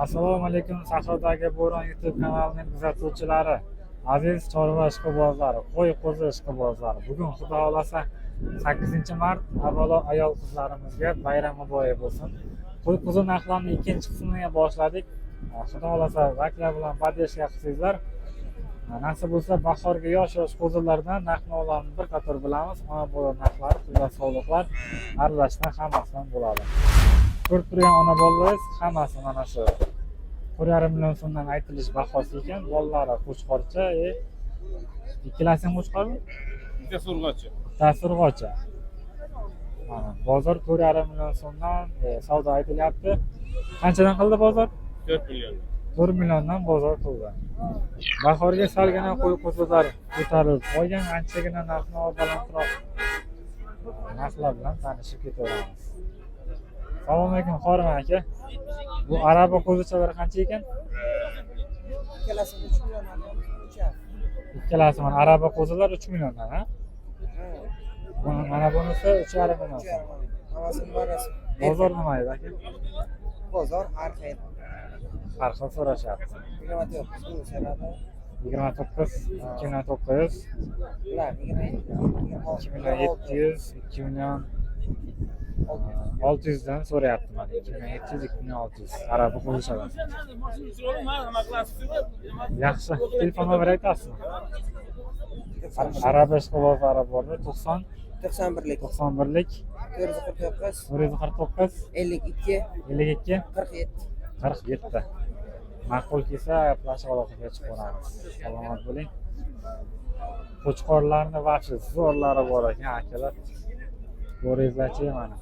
Assalomu alaykum, Sahrodagi Bo'ron YouTube kanalining kuzatuvchilari, aziz chorva ishqibozlari, qo'y qo'zi ishqibozlari. Bugun Xudo xolasa 8-mart, avvalo ayol qizlarimizga bayram muborak bo'lsin. Qo'y qo'zi narxlarining ikkinchi qismini boshladik. Xudo xolasa vaklar bilan поддержка qilsangizlar, nasib bo'lsa bahorgi yosh-yosh qo'zilardan narx-navolarni bir qator bilamiz. Ona bola narxlari, pullar, sovliqlar aralashdan hammasidan bo'ladi. Ko'rib turgan ona bolalaringiz hammasi mana shu 1,5 million so'mdan aytilish bahosi ekan. Bolalari qo'chqorcha, ikkalasi ham qo'chqormi? Bittasi urg'ochi. Bittasi urg'ochi. Mana bozor 4,5 million so'mdan savdo aytilyapti. Qanchadan qildi bozor? 4 million. 4 milliondan bozor qildi. Bahorga salgina qo'y qo'zilar ko'tarilib qolgan, anchagina narx-navo balandroq narxlar bilan tanishib ketaveramiz. Assalomu alaykum, Qorim aka. Bu araba qo'zichalar qancha ekan? Ikkalasi 3 million uch. Ikkalasi mana araba qo'zilar 3 milliondan, ha? Mana bunisi 3,5 million. Hammasi barasi. Bozor nima edi aka? Bozor har xil. Har xil so'rashyapti. 29 ming so'radi. 29, 2 million 900, Ular 27, 2 million 700, 2 million 600 dan so'rayapti mana 2 million 700, 2 million 600 araba qo'zichalar. Yaxshi, telefon nomeri aytasizmi? Araba ishqibozlari borda 90 91lik 91lik 449 449 52 52 47. 47. Ma'qul kelsa gaplashib aloqaga chiqib ko'ramiz. Salomat bo'ling. Qo'chqorlarni вообще zo'rlari bor ekan akalar. Ko'ringizlarchi mana.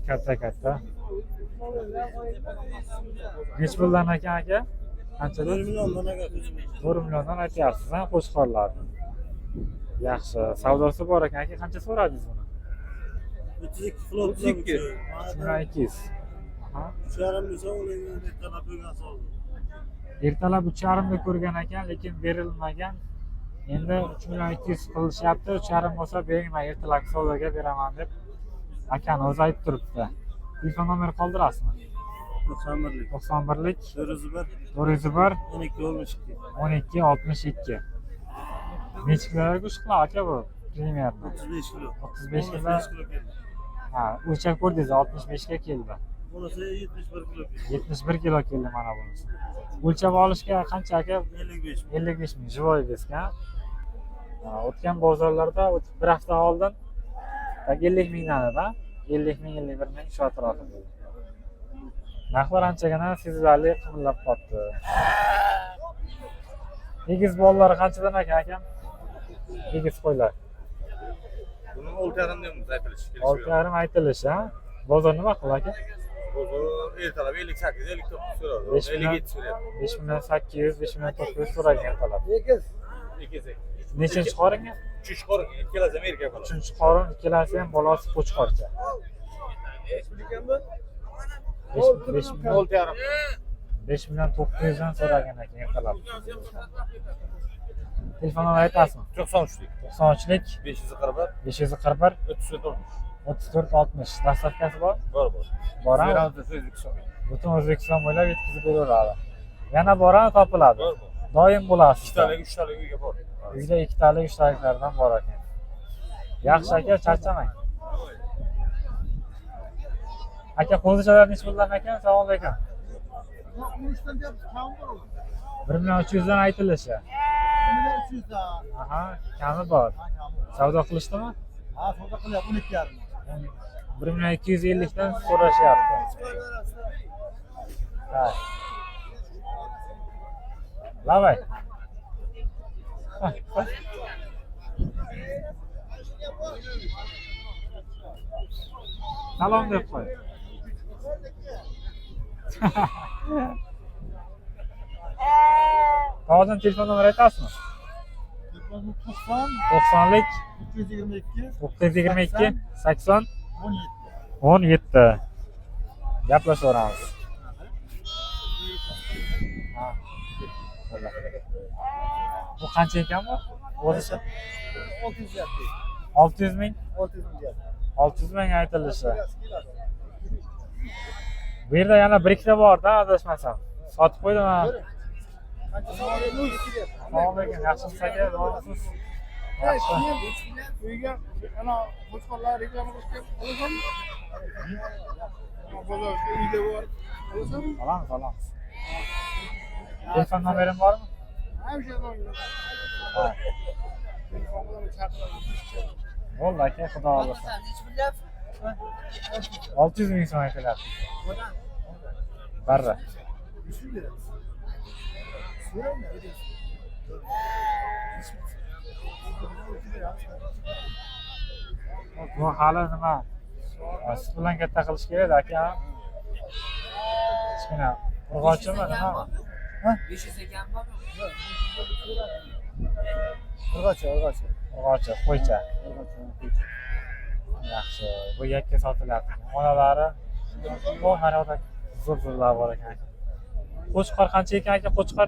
Katta katta. Nech puldan ekan aka? Qanchadan? 4 milliondan aka. 4 milliondan aytyapsiz, ha, qo'chqorlarni. Yaxshi, savdosi bor ekan aka, qancha so'radingiz buni? 32 kilo. 32. 3 million 200. Aha. 3,5 desa ular ertalab bergan savdo. Ertalab 3,5 da ko'rgan ekan, lekin berilmagan. Endi 3 million 200 qilishyapti, 3,5 bo'lsa bering, man ertalabki savdoga beraman deb akani o'zi aytib turibdi. Telefon nomeri qoldirasizmi? 91lik 91lik 401 401 12 62. 12 62. Necha kilo go'sht qiladi aka bu? Примерно. 35 kilo. 35 kilo. 35 kilo keldi. Ha, o'lchab ko'rdingiz, 65 ga keldi. Bunisi 71 kilo keldi. 71 kilo keldi mana bunisi. O'lchab olishga qancha aka? 55 ming. 55 ming живой вес ga. O'tgan bozorlarda bir hafta oldin так 50 mingdan edi, 50 ming, 51 ming shu atrofida bo'ldi. Narxlar anchagina sezilarli qimillab qoldi. Egiz bolalar qanchadan ekan akam? Egiz qo'ylar. Buni 6,5 deymiz aytilishi. 6,5 aytilishi, ha? Bozor nima qildi aka? Bozor ertalab 58, 59 so'radi. 5 million 57 so'rayapti. 5 million 800, 5 million 900 so'ragan ertalab. Egiz. Egiz. Nechinchi qoringa? Uchinchi qorin, ikkalasi ham erkak bola. Uchinchi qorin, ikkalasi ham bolasi qo'chqorcha. 5 million 6,5. 5 million 900 dan so'ragan ekan ertalab. Telefon nomer aytasizmi? 93lik 93lik 541 541 34 34 60. Доставка si bor? Bor, bor. Bor, ha? Beramiz O'zbekistonga. Butun O'zbekiston bo'ylab yetkazib beraveradi. Yana borami, topiladi. Bor, bor. Doim bo'lasiz. Ikkitalik, uchtalik uyga bor. Uyda ikkitalik, uchtaliklardan bor ekan. Yaxshi aka, charchamang. Aka, qo'zichalar nechi puldan ekan? Assalomu alaykum. 1 million 300 dan aytilishi. Aha, kami bor. Savdo qilishdimi? Ha, savdo qilyapti 12,5. 1 million 250 dan so'rashyapti. Ha. Давай. Ha, salom deb qo'y. Tog'ajon, telefon nomeri aytasizmi? 90 90lik 322 922 80 17. 17. Gaplashaveramiz. Ha. Bu qancha ekan bu? O'zicha 600 deyapti. 600 ming? 600 ming deyapti. 600 ming aytilishi. Bu yerda yana bir ikkita bor-da, adashmasam. Sotib qo'ydim ha. Assalomu alaykum, yaxshimisiz aka? To'g'risiz? Yaxshi. Uyga ana qo'chqorlar reklama qilishga olasanmi? Bozorga uyga borib olasanmi? Olamiz, olamiz. Telefon nomerim bormi? Ha, o'sha nomer. Ha. Telefon bilan chaqiraman. Bo'ldi aka, xudo xohlasa. 600 ming so'm aytilyapti. Barra. Bu hali nima? Sut bilan katta qilish kerak aka. Kichkina urg'ochimi nima? 500 ekan bormi? Urg'ochi, urg'ochi. Urg'ochi, qo'ycha. Yaxshi, bu yakka sotilyapti. Onalari bu har yoqda zo'r-zo'rlar bor ekan. Qo'chqor qancha ekan aka? Qo'chqor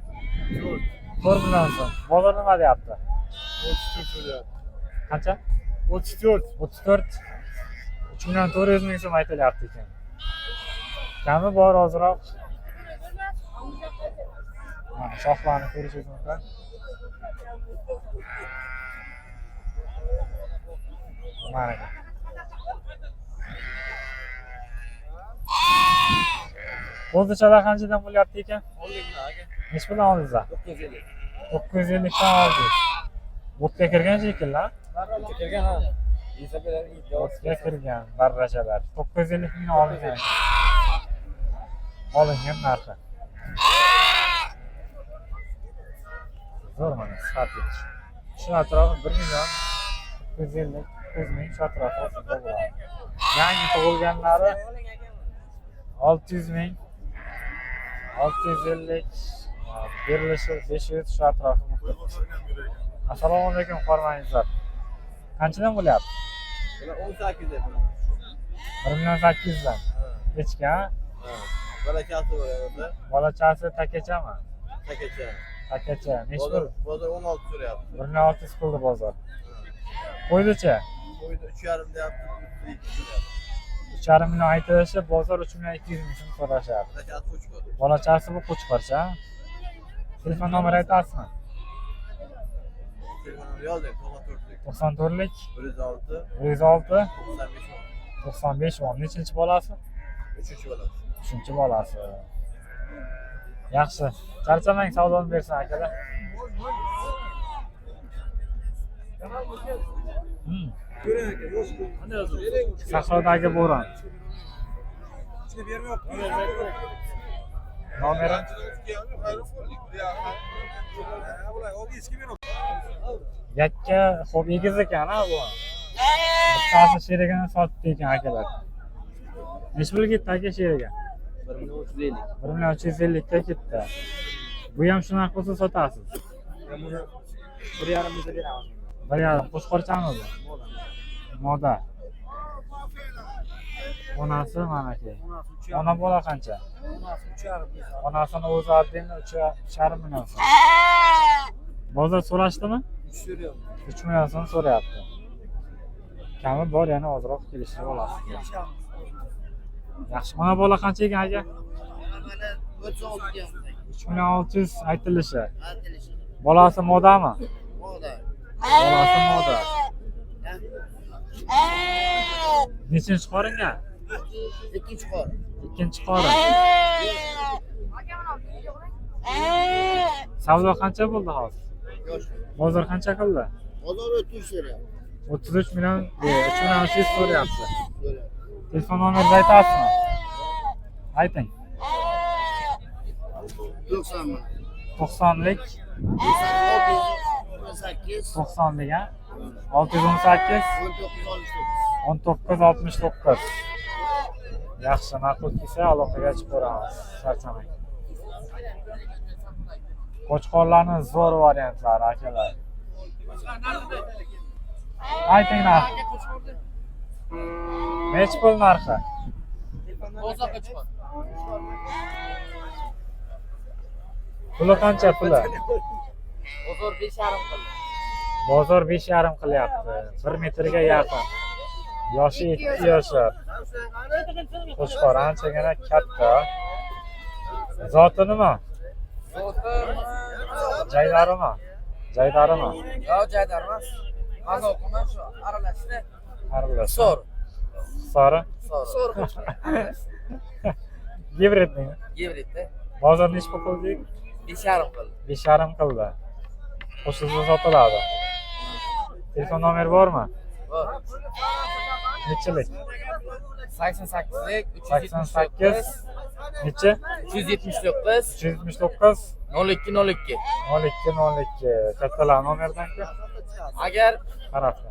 4 million so'm. Bozor nima deyapti? 34 so'rayapti. Qancha? 34. 34 3 million 400 ming so'm aytilyapti ekan. Kami bor ozroq. Mana shoxlarni ko'rishingiz mumkin. Mana aka. Qo'zichalar qanchadan bo'lyapti ekan? Nechi puldan oldingizlar? 950. 950 dan oldingiz. O'tga kirgan shekilli, Kirgan ha. Yesa beradi. O'tga kirgan barrachalar. 950 ming olingan. Olingan narxi. Zo'r mana sifatli. Shu atrofi 1 million 950 900 ming shu atrofi olsa bo'ladi. Yangi tug'ilganlari 600 ming 650 berilishi 500 shu atrofi mumkin. Assalomu alaykum hormangizlar. Qanchadan bo'lyapti? Bular 18 deb. 1 million 800 dan. Echki, ha? Ha. Bolachasi bor yerda. Bolachasi takachami? Takacha. Takacha. Nechi pul? Bozor 16 so'rayapti. 1 million 600 qildi bozor. Qo'ydichi? Qo'ydi 3,5 deyapti, 32 so'rayapti. 3,5 million aytilishi, bozor 3 million 200 ming so'm so'rashyapti. Bolachasi qo'chqor. Bolachasi bu qo'chqorcha. Telefon nomeri aytasizmi? Telefonimni yozing, 94lik. 94lik 106 106 95 95 10. Nechinchi bolasi? 3-chi bolasi. 3-chi bolasi. Yaxshi. Charchamang, savdoni bersin akalar. Sahrodagi bo'ron. Nomeri? Yakka, xo'p, egiz ekan ha bu. Bittasi sherigini sotdi ekan akalar. Nechi pul ketdi aka sherigi? 1 million 350. 1 million 350 ga ketdi. Bu ham shu narx bo'lsa sotasiz. Buni 1,5 desa beramiz. 1,5 qo'chqorchami bu? Moda. Onasi mana aka. Ona bola qancha? Onasi 3,5. Onasini o'zi отдельно 3,5 million so'm. Bozor so'rashdimi? 3 so'rayapti. 3 million so'm so'rayapti. Kami bor, yana ozroq kelishtirib olasiz. Yaxshi, ona bola qancha ekan aka? Mana 36 ga. 3 million 600 aytilishi. Aytilishi. Bolasi modami? Moda. Bolasi moda. Nechinchi qoringa? Ikkinchi qor. Ikkinchi qorin. Savdo qancha bo'ldi hozir? Yosh. Bozor qancha qildi? Bozor 33 so'rayapti. 33 million, 3 million 300 so'rayapti. Telefon nomeringizni aytasizmi? Ayting. 90 ming. 90lik 618 90lik ha? 618 19 19 69. Yaxshi, ma'qul kelsa aloqaga chiqib ko'ramiz. Charchamang. Qo'chqorlarning zo'r variantlari akalar. Ayting narx. Nechi pul narxi? Bozor qo'chqor. Puli qancha puli? Bozor 5,5 qildi. Bozor 5,5 qilyapti. 1 metrga yaqin. Yoshi 2 yoshar. Qo'chqor anchagina katta. Zoti nima? Zoti Jaydarimi? Jaydarimi? Yo'q, jaydar emas. Mazoq emas, shu aralashdi. Aralash. So'r. Sori. So'r. Gibridmi? Gibridda. Bozor nechi pul qildik? 5,5 qildi. 5,5 qildi. Qo'shilsa sotiladi. Telefon nomeri bormi? Bor. Nechilik? 88lik 88 nechi? 379 379 02 02. 02 02. Kattalar nomerdan-ku. Agar Tarafda.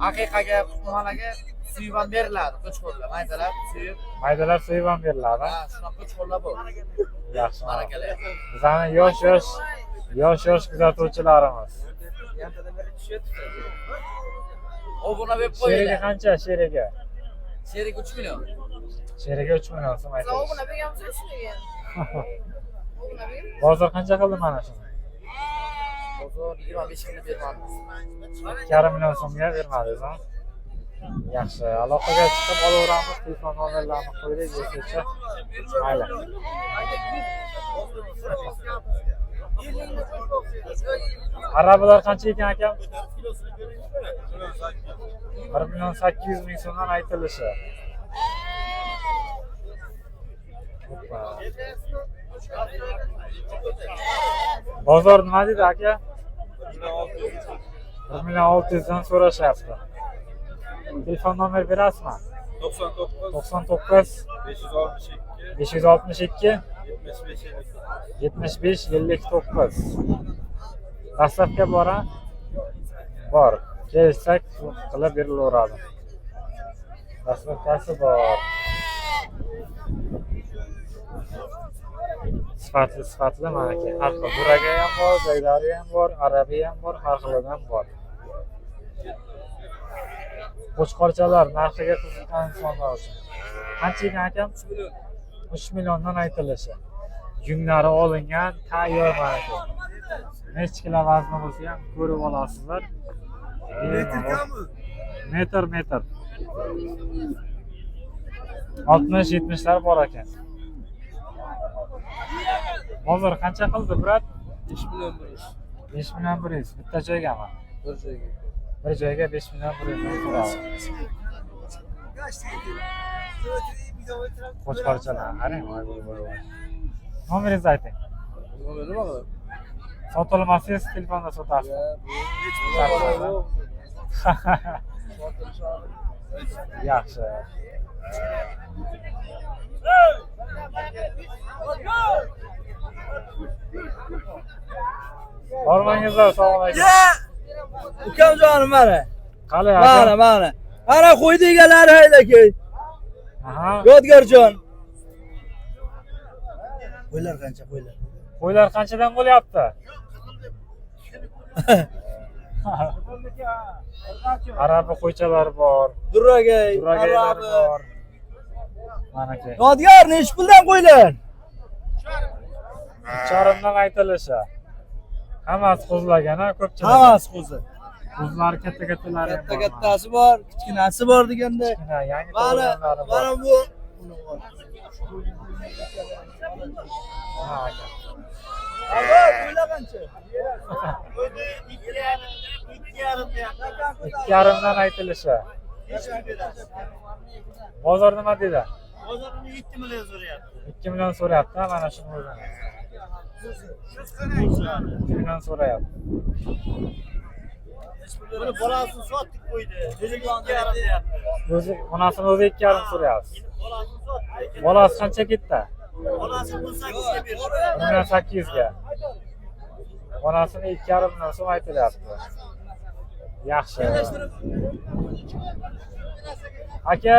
aqiqaga, qutxonaga suyib ham beriladi, qo'chqorlar, maydalar suyib. Maydalar suyib ham beriladi. Ha, shunaqa qo'chqorlar bor. Yaxshi. Barakalla. Bizani yosh kuzatuvchilarimiz. Obuna berib Sherigi qo'yinglar. qancha sherigi? Sherik 3 million. Sherigi 3 million so'm aytilishi. Obuna berganmisiz shunga? Obuna berganmisiz? Bozor qancha qildi mana shuni? Bozor 25 qilib bermadi. 2,5 million so'mga bermadingiz, ha? Yaxshi, aloqaga chiqib olaveramiz, telefon nomerlarini qo'ydik, yetguncha. Mayli. Arabalar qancha ekan akam? 1 million 800 ming so'mdan aytilishi. Hoppa. Bozor nima deydi aka? 1 million 600 dan so'rashyapti. Telefon nomer berasizmi? 99 99 562 562 75 75 59. Dastlabki bor a? Bor. Kelishsak qilib berilaveradi. Dastlabkasi bor. Sifatli manaki. Har xil duraga ham bor, jaydari ham bor, arabi ham bor, har xilidan bor. Qo'chqorchalar narxiga qiziqqan insonlar uchun. Qancha ekan akam? 3 milliondan aytilishi. Yunglari olingan, tayyor manaki. Necha kilo vazni bo'lsa ham ko'rib olasizlar. Metr, metr. 60-70lar bor ekan. Bozor qancha qildi, brat? 5 million 100. 5 million 100. Bitta joygami? Bir joyga. Bir joyga 5 million 100 dan so'radi. Qo'chqorchalar, qarang, voy voy voy voy. Nomeringizni ayting. Nomer nima qiladi? Sotilmasangiz telefonda sotasiz. Yaxshi. Hormangizlar, assalomu alaykum. Ukam jonim mana. Qalay Mana aka? mana. Mana qo'ydi egalari haydaki. Aha. Yodgorjon. Qo'ylar qancha qo'ylar? Qo'ylar qanchadan bo'lyapti? Arabi qo'ychalar bor, Durragay, duragaylar arabi. bor. Manaki. Yodgor nechi puldan qo'ylar? 3,5dan aytilishi. Hammasi qo'zlagan, ha, ko'pchilik. Hammasi qo'zi. Qo'zlari katta-kattalari ham Katta bor. kattasi bor, kichkinasi bor deganda. Kichkina, yangi Mana tug'ilganlari bor. mana bu. Ha, aka. Alo, qo'ylar qancha? 2,5dan aytilishi. Bozor nima dedi? Bozor uni 7 million so'rayapti. 2 million so'rayapti, ha, mana shuni o'zini. 2 million so'rayapti. Buni bolasini sotdik qo'ydi. O'zi 2,5 deyapti. O'zi onasini o'zi 2,5 so'rayapsiz. Bolasini sotdik. Bolasi qancha ketdi? Bolasi 18 ga berdi. 1 million 800 ga. Onasini 2,5 million so'm aytilyapti. Yaxshi. Aka,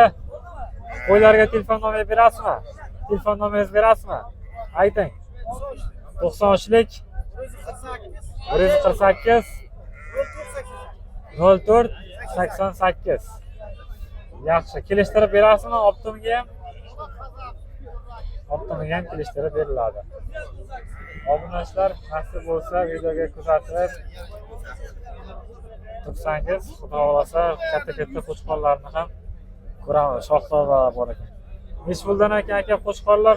qo'ylarga telefon nomer berasizmi? Telefon nomeringizni berasizmi? Ayting. 93lik 148 04 88. Yaxshi, kelishtirib berasizmi optimga ham? Optimga ham kelishtirib beriladi. Obunachilar, nasib bo'lsa videoga kuzatib tursangiz, xudo xohlasa katta-katta qo'chqorlarni ham Ko'ramiz, shohzodalar bor ekan. Nechi puldan ekan aka qo'chqorlar?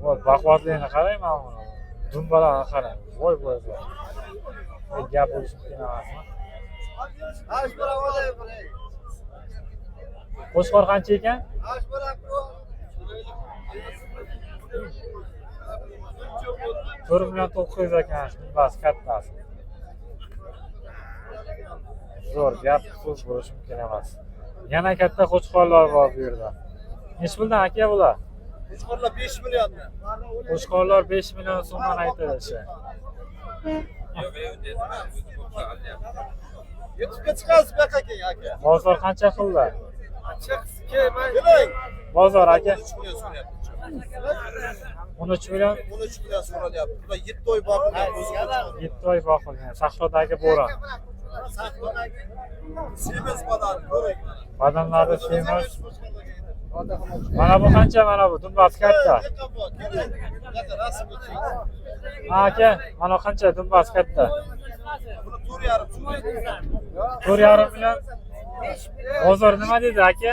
Voy, baquvvatligini qarang mana buni. Dumbalarni qarang. Voy, voy, voy. Gap bo'lishi mumkin emasmi? Qo'chqor qancha ekan? 4 900 000 ekan, dumbasi kattasi. Zo'r, gap so'z bo'lishi mumkin emas. Yana katta qo'chqorlar bor bu yerda. Nechi puldan aka bular? Qo'chqorlar 5 milliondan. Qo'chqorlar 5 million so'mdan aytilishi. YouTube'ga chiqasiz bu yoqqa keyin aka. Bozor qancha qildi? Keling. Bozor aka 13 million so'rayapti. 13 million. 13 million so'ralyapti. Bular 7 oy boqilgan, o'zi qo'chqor. 7 oy boqilgan. Sahrodagi bo'ron. Semiz badan, ko'ring. Badanlari semiz. Mana bu qancha, mana bu dumbasi katta. Ha aka, mana qancha dumbasi katta? Buni 4,5 so'rayapti. 4,5 million. Bozor nima dedi aka?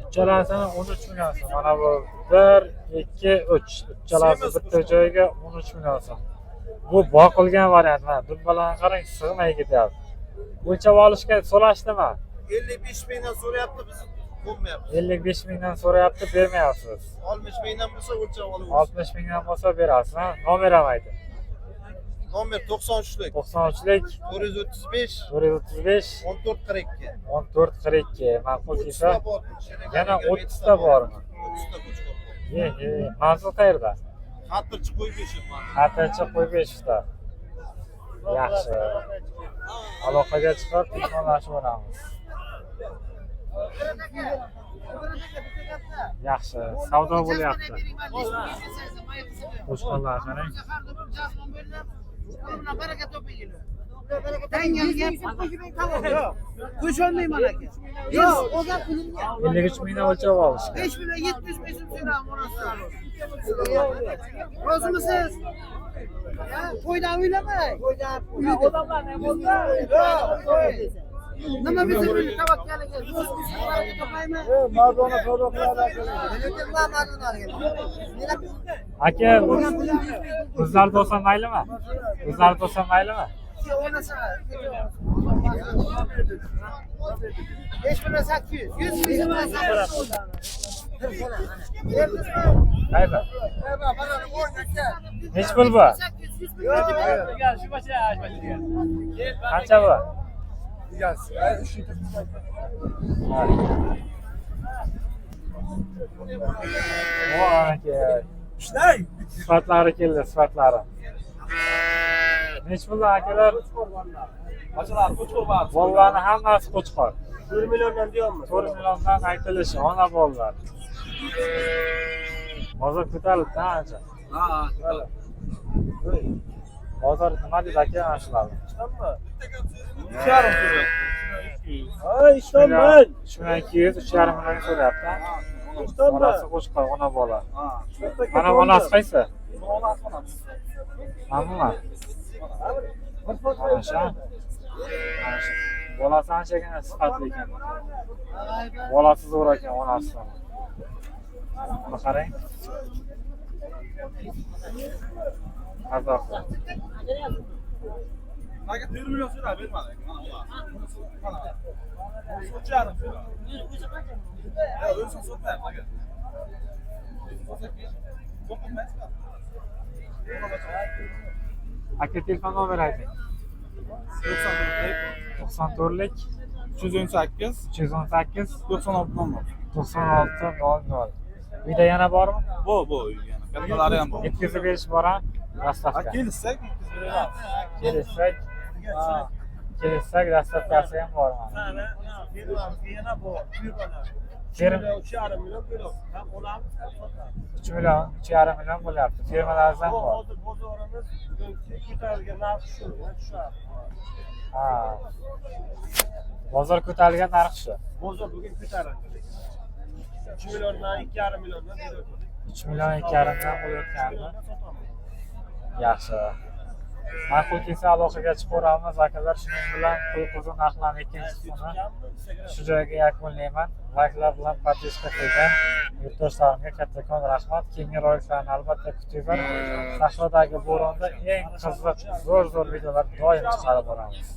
Uchalasini 13 million so'm. Mana bu 1, 2, 3. Uchalasi bitta joyga 13 million so'm. Bu boqilgan variant. Mana dumbalarni qarang, sig'may ketyapti. O'lchab olishga so'rashdimi? 55 mingdan so'rayapti, biz qo'ymayapmiz. 55 mingdan so'rayapti, bermayapsiz. 60 mingdan bo'lsa o'lchab olamiz. 60 mingdan bo'lsa berasiz, ha? Nomer ham ayting. Nomer 93lik 93lik 435 435 14 42. 14 42. Ma'qul kelsa 30 ta bor. yana 30 ta bormi? 30 ta qo'chqor bor. Ye, ye, manzil qayerda? Xatirchi qo'yib berishibman. Xatirchi Qo'ybeshevda. Yaxshi. Aloqaga chiqib telefonlashaveramiz. Yaxshi, savdo bo'lyapti. Qo'chqorlar qarang. Qo'sholmayman aka. Yo'q, o'zim pulimga. 53 mingdan o'lchab olishgan. 5 million 700 ming so'm so'rayapman onasidan. Rozimisiz? Ya, qo'ydan o'ylamang. Nima bizim tavakkaliga do'st topaymi? Mardona savdo qiladi. Aka, o'zlari olsa maylimi? O'zlari olsa maylimi? 5 million 800. 100 ming so'm. Qayda? Nechi pul bu? Qancha bu? Voy aka. Sifatlari keldi, sifatlari. Nechi puldan akalar? Bolalarning hammasi qo'chqor. 4 milliondan deyapmiz. 4 milliondan aytilishi, ona bolalar. Bozor ko'tarildi ancha. Ha, Bozor nima dedi aka mana shularni? 3,5 so'rayapti. Ha, ishonman. 3 200, 3,5 million so'rayapti. Ishonma. Onasi qo'chqor, ona bola. Mana onasi qaysi? Mana bumi? Mana shu. Mana shu. Bolasi anchagina sifatli ekan. Bolasi zo'r ekan onasidan. Buni qarang. Maza qilib. Aka 4 million so'rab bermadi. Mana ular. Mana. 3,5 so'rab. Yo'q, o'zim sotmayapti aka. Aka, telefon nomeri ayting. 94lik 318 318 96 00. 96 00. Uyda yana bormi? Bu yana. Kattalari ham bor. Yetkazib berish bor ha? Доставка. Kelishsak yetkazib beramiz. Kelishsak доставка si ham bor mana. Yana bor. Ferm 3,5 million bo'ladi. Ham olamiz, ham sotamiz. 3 million, 3,5 million bo'lyapti. Fermalardan ham bor. Hozir bozorimiz bugungi ko'tarilgan narx shu, tushadi. Ha. Bozor ko'tarilgan narx shu. Bozor bugun ko'tarildi. 3 milliondan 2,5 milliondan beradi. 3 million 2,5 dan bo'layotgandi. Yaxshi. Ma'qul kelsa aloqaga chiqaveramiz akalar. Shuning bilan qo'y qo'zi narxlarni ikkinchi qismini shu joyga yakunlayman. Layklar bilan поддержка qilgan yurtdoshlarimga kattakon rahmat. Keyingi roliklarni albatta kutinglar. Sahrodagi bo'ronda eng qiziq, zo'r zo'r videolar doim chiqarib boramiz.